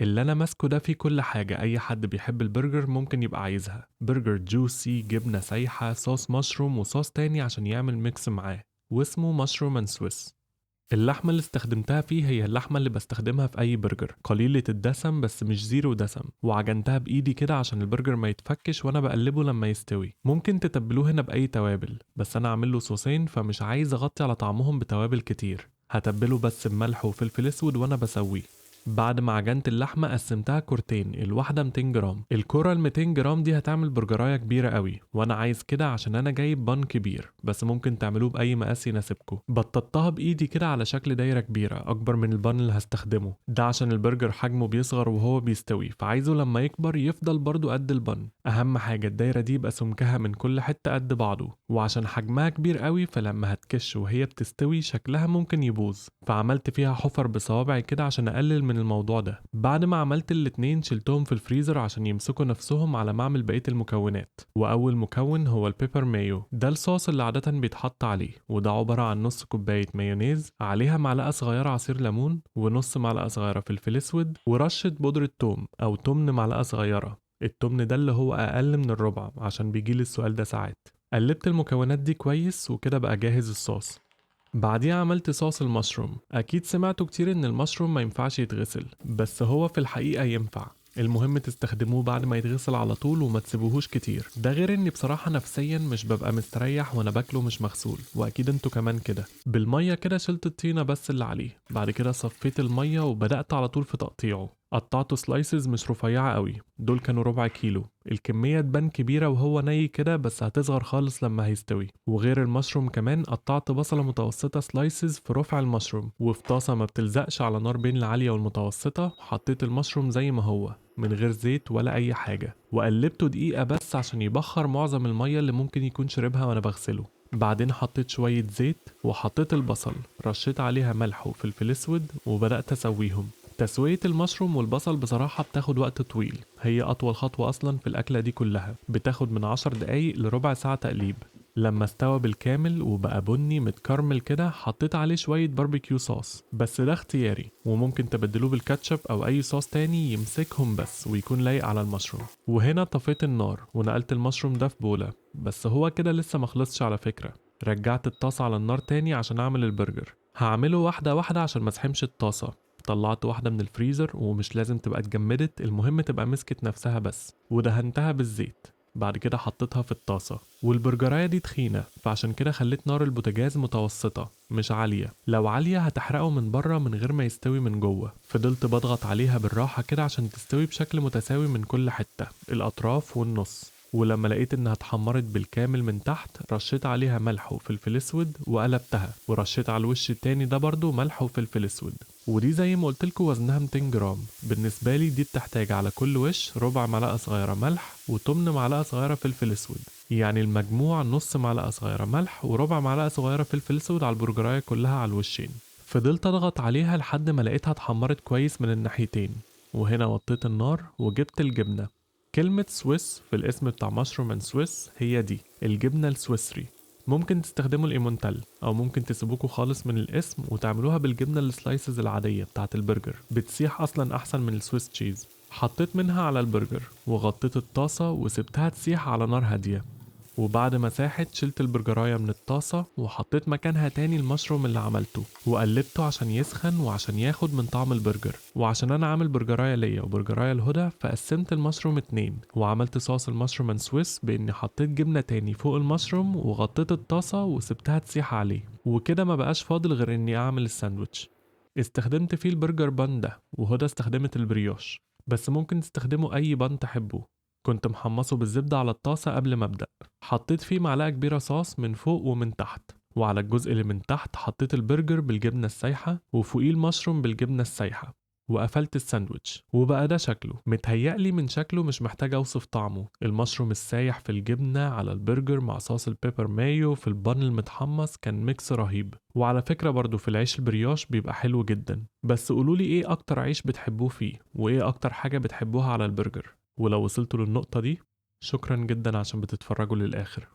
اللي انا ماسكه ده فيه كل حاجة اي حد بيحب البرجر ممكن يبقى عايزها. برجر juicy، جبنة سايحة، صوص مشروم وصوص تاني عشان يعمل mix معاه، واسمه mushroom and Swiss. اللحمة اللي استخدمتها فيه هي اللحمة اللي بستخدمها في أي برجر، قليلة الدسم بس مش zero دسم، وعجنتها بإيدي كده عشان البرجر ما يتفكش وأنا بقلبه لما يستوي. ممكن تتبلوه هنا بأي توابل، بس أنا عامل له صوصين فمش عايز أغطي على طعمهم بتوابل كتير، هتبله بس بملح وفلفل أسود وأنا بسويه. بعد ما عجنت اللحمة قسمتها كورتين، الواحدة 200 جرام. الكرة ال 200 جرام دي هتعمل برجراية كبيرة قوي، وانا عايز كده عشان انا جايب bun كبير، بس ممكن تعملوه بأي مقاس يناسبكم. بططتها بإيدي كده على شكل دايرة كبيرة اكبر من ال bun اللي هستخدمه ده، عشان البرجر حجمه بيصغر وهو بيستوي، فعايزه لما يكبر يفضل برضو قد ال bun. اهم حاجة الدايرة دي يبقى سمكها من كل حتة قد بعضه، وعشان حجمها كبير قوي فلما هتكش وهي بتستوي شكلها ممكن يبوظ، فعملت فيها حفر بصوابعي كده عشان اقلل من الموضوع ده. بعد ما عملت الاتنين شلتهم في الفريزر عشان يمسكوا نفسهم على ما اعمل بقية المكونات. واول مكون هو ال pepper mayo، ده الصوص اللي عادة بيتحط عليه، وده عبارة عن نص كوباية مايونيز عليها معلقة صغيرة عصير ليمون ونص معلقة صغيرة فلفل اسود ورشة بودرة توم او تمن معلقة صغيرة. التمن ده اللي هو اقل من الربع عشان بيجيلي السؤال ده ساعات. قلبت المكونات دي كويس وكده بقى جاهز الصوص. بعديها عملت صوص المشروم. اكيد سمعتوا كتير ان المشروم ما ينفعش يتغسل، بس هو في الحقيقة ينفع، المهم تستخدموه بعد ما يتغسل على طول وما تسيبوهوش كتير. ده غير اني بصراحة نفسيا مش ببقى مستريح وانا باكله مش مغسول، واكيد انتوا كمان كده. بالمية كده شلت الطينة بس اللي عليه، بعد كده صفيت المية وبدأت على طول في تقطيعه. قطعته slices مش رفيعة قوي، دول كانوا ربع كيلو. الكمية تبان كبيرة وهو ني كده، بس هتصغر خالص لما هيستوي. وغير المشروم كمان قطعت بصلة متوسطة slices في رفع المشروم، وفي طاسة ما بتلزقش على نار بين العالية والمتوسطة حطيت المشروم زي ما هو من غير زيت ولا أي حاجة، وقلبته دقيقة بس عشان يبخر معظم المية اللي ممكن يكون شربها وأنا بغسله. بعدين حطيت شوية زيت وحطيت البصل، رشيت عليها ملح وفلفل اسود وبدأت أسويهم. تسوية المشروم والبصل بصراحة بتاخد وقت طويل، هي أطول خطوة أصلا في الأكلة دي كلها، بتاخد من 10 دقايق لربع ساعة تقليب. لما استوى بالكامل وبقى بني متكرمل كده حطيت عليه شوية barbecue sauce، بس ده اختياري وممكن تبدلوه بالكاتشب أو أي صوص تاني يمسكهم بس ويكون لايق على المشروم. وهنا طفيت النار ونقلت المشروم ده في بولة، بس هو كده لسه مخلصش على فكرة. رجعت الطاسة على النار تاني عشان أعمل البرجر، هعمله واحدة واحدة عشان ما اسحمش الطاسة. طلعت واحدة من الفريزر ومش لازم تبقى اتجمدت، المهم تبقى مسكت نفسها بس، ودهنتها بالزيت. بعد كده حطيتها في الطاسة. والبرجراية دي تخينة فعشان كده خليت نار البوتاجاز متوسطة مش عالية، لو عالية هتحرقه من بره من غير ما يستوي من جوه. فضلت بضغط عليها بالراحة كده عشان تستوي بشكل متساوي من كل حتة، الأطراف والنص. ولما لقيت انها اتحمرت بالكامل من تحت رشيت عليها ملح وفلفل اسود وقلبتها، ورشيت على الوش التاني ده برضو ملح وفلفل اسود. ودي زي ما قلتلكوا وزنها 200 جرام. بالنسبة لي دي بتحتاج على كل وش ربع معلقة صغيرة ملح وتمن معلقة صغيرة فلفل اسود، يعني المجموع نص معلقة صغيرة ملح وربع معلقة صغيرة فلفل اسود على البرجراية كلها على الوشين. فضلت اضغط عليها لحد ما لقيتها اتحمرت كويس من الناحيتين، وهنا وطيت النار وجبت الجبنة. كلمة Swiss في الاسم بتاع mushroom and Swiss هي دي الجبنة السويسري. ممكن تستخدموا الايمونتال او ممكن تسيبوكوا خالص من الاسم وتعملوها بالجبنة ال slices العادية بتاعت البرجر، بتسيح اصلا احسن من ال Swiss cheese. حطيت منها على البرجر وغطيت الطاسة وسبتها تسيح على نار هادية. وبعد ما ساحت شلت البرجراية من الطاسة وحطيت مكانها تاني المشروم اللي عملته وقلبته عشان يسخن وعشان ياخد من طعم البرجر. وعشان انا عامل برجراية ليا وبرجراية لهدى فقسمت المشروم 2، وعملت صوص ال mushroom and Swiss باني حطيت جبنة تاني فوق المشروم وغطيت الطاسة وسبتها تسيح عليه. وكده ما بقاش فاضل غير اني اعمل الساندوتش. استخدمت فيه ال burger bun ده وهدى استخدمت البريوش، بس ممكن تستخدموا اي bun تحبوه. كنت محمصه بالزبدة على الطاسة قبل ما أبدأ. حطيت فيه معلقة كبيرة صوص من فوق ومن تحت، وعلى الجزء اللي من تحت حطيت البرجر بالجبنة السايحة وفوقيه المشروم بالجبنة السايحة، وقفلت الساندوتش. وبقى ده شكله. متهيألي من شكله مش محتاج أوصف طعمه، المشروم السايح في الجبنة على البرجر مع صوص ال pepper mayo في ال bun المتحمص كان mix رهيب. وعلى فكرة برضو في العيش البريوش بيبقى حلو جدا. بس قولولي ايه أكتر عيش بتحبوه فيه، وايه أكتر حاجة بتحبوها على البرجر. ولو وصلتوا للنقطة دي شكرا جدا عشان بتتفرجوا للآخر.